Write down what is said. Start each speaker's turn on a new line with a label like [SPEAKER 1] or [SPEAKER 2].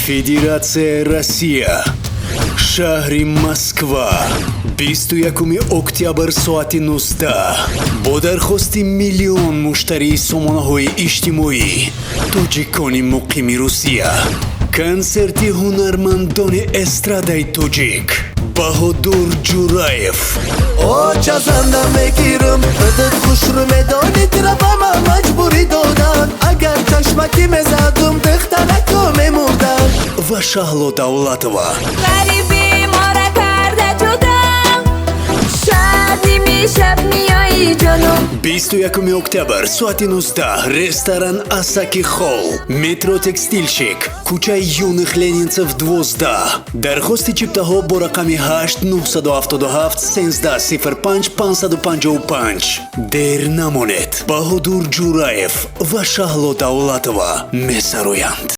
[SPEAKER 1] Федератсияи Россия, шаҳри Москва, 21 октябр, соати 19, бо дархости миллион муштарии сомонаҳои иҷтимоӣ, тоҷикони муқими Русия, консерти ҳунармандони эстрадаи тоҷик: Баҳодур Ҷураев,
[SPEAKER 2] Оча занда мегирам, худат хушрӯ медонӣ, тира ба ман маҷбурӣ додан. Агар чашмакӣ мезадум, духтарако мемурдан.
[SPEAKER 1] Ва Шаҳло Давлатова.
[SPEAKER 3] Ғариби мора карда ҷудо, шаб ними шаб меои, ҷонум.
[SPEAKER 1] 21 октябр, соати 19, ресторан «Асаки Холл», метро Текстильщик, кӯчаи Юных Ленинцев, 12. Дархости чиптаҳо бо рақами 8 977 13 05 555. Дер намонед, Баҳодур Ҷураев ва Шаҳло Давлатова месароянд.